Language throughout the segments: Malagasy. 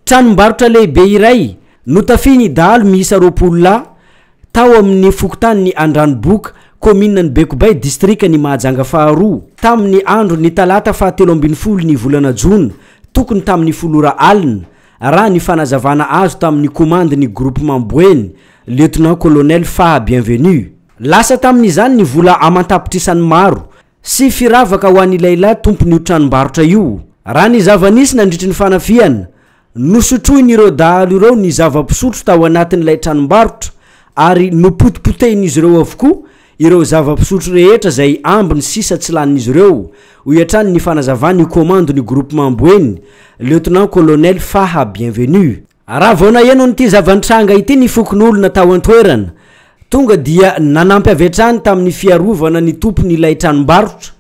Tranombarotra lehibe iray notafihin'ny dahalo miisa 20 lahy tao amin'ny fokontanin'i Andranoboka, kaomininan'i Bekobay, distrikan'i Mahajanga faharoa, tamin'ny andron'ny talata faha 13 ny volana jona tokony tamin'ny folo ora alina, raha ny fanazavana azo tamin'ny komandin'ny groupement Boeny, Lieutenant Colonel Faha Bienvenu. Lasa tamin'izany ny vola aman-tapitrisany maro sy firavaka ho an'ilay lahy tompon'io tranombarotra io. Raha ny zava-nisy nandritry ny fanafihana, nosotroin'ireo dahalo ireo ny zava-pisotro tao anatin'ilay tranombarotra ary nopotipotehin'izy ireo avokoa ireo zava-pisotro rehetra izay ambiny sisa tsy lanin'izy ireo, hoy hatrany ny fanazavan'ny komandon'ny groupement Boeny, Lieutenant Colonel Faha Bienvenu. Raha vao naheno an'ity zava-nitranga ity ny fokonolona tao an-toerana, tonga dia nanampy avy hatrany tamin'ny fiarovana ny tompon'ilay tranombarotra.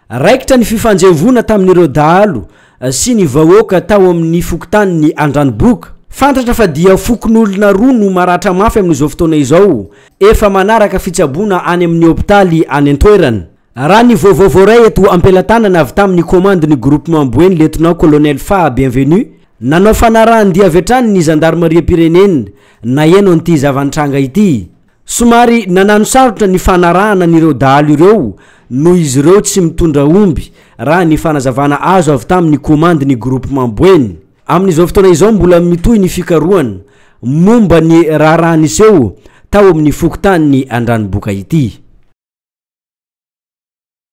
Raikitra ny fifanjevoana tamin'ireo dahalo sy ny vahoaka tao amin'ny fokontanin'i Andranoboka. Fantatra fa dia fokonolona roa no maratra mafy amin'izao fotoana izao, efa manaraka fitsaboana any amin'ny hopitaly any an-toerana. Raha ny vaovao voaray eto am-pelatanana avy tamin'ny komandin'ny groupement Boeny Lieutenant Colonel Faha Bienvenu, nanao fanarahan-dia avy hatrany ny zandarimariam-pirenena naheno an'ity zava-nitranga ity. Somary nanano sarotra ny fanarahana an'ireo dahalo ireo noho izy ireo tsy mitondra omby, raha ny fanazavana azo avy tamin'ny komandin'ny groupement Boeny. Amin'izao fotoana izao mbola mitohy ny fikarohana momba ny raharaha niseho tao amin'ny fokontanin'i Andranoboka ity.